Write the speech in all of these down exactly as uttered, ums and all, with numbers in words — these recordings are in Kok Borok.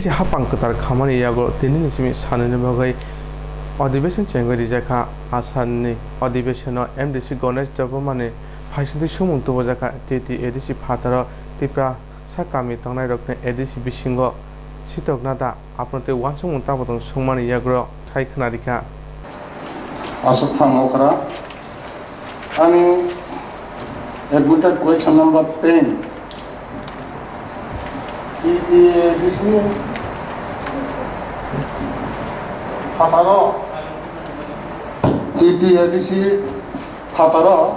Hapang kwtal khamani yago tinini simi sanani bagwi adhibeshon chengwi rijakha. Asanni adhibeshono M D C Ganesh Debbarmani phaisingtwi sumung tubujakha. T T A D C phataro Tiprasa kami tongnairokni A D C bisingo sitokna da, aphano tei uansukmung tamo tong swngmani yago sai khwnarikha. Aswk phang okra. Ani admitted question number ten. T T A D C phataro, T T A D C phataro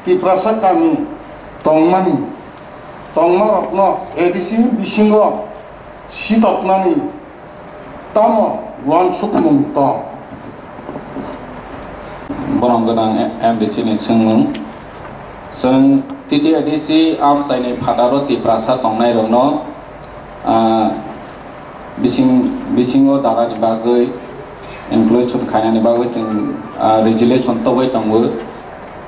Tiprasa kami tongmani, tongmarokno A D C bisingo sitoknani tamo uansukmung tong? Borom gwnang M D C ni swngmung. Chwng T T A D C amchaini phataro Tiprasa tongnairokno, ah, bising, bisingo darani bagwi inclusion khainani bagwi chwng, ah, resolution tobwi tongo.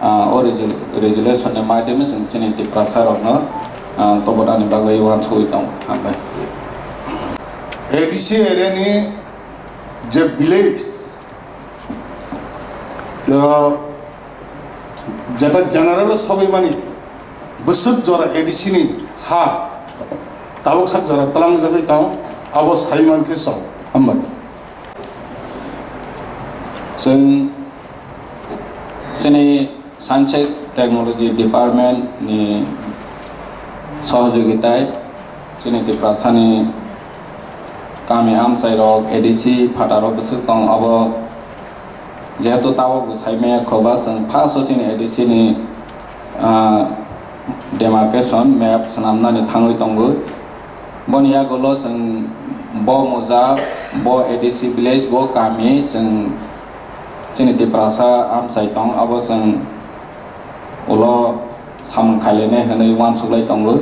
Ah, o resol-, resolution ni maidagwi chwng chini Tiprasa rokno, ah, tobodani bagwi uansugwi tongo. Hambai. A D C area ni je village, ah, jeta general o sogwi mani bwswk jora A D C ni ha tabuk sak jora twlangjagwi tong, abo sai mankhe chwng. Hambai. Chwng chini Science and Technology Department ni sohojogitai chini Tiprasani kami amchairok, A D C phataro bwswk tong, abo jehetu tabuk bo sai maya khoba, chwng first o chini A D C ni, ah, demarcation map swnamnani thangwi tongo. Boni yagulo chwng bo moja, bo A D C village, bo kami chwng chini Tiprasa amchai tong, abo chwng ulo samung khailene hwnwi uansuklai tongo.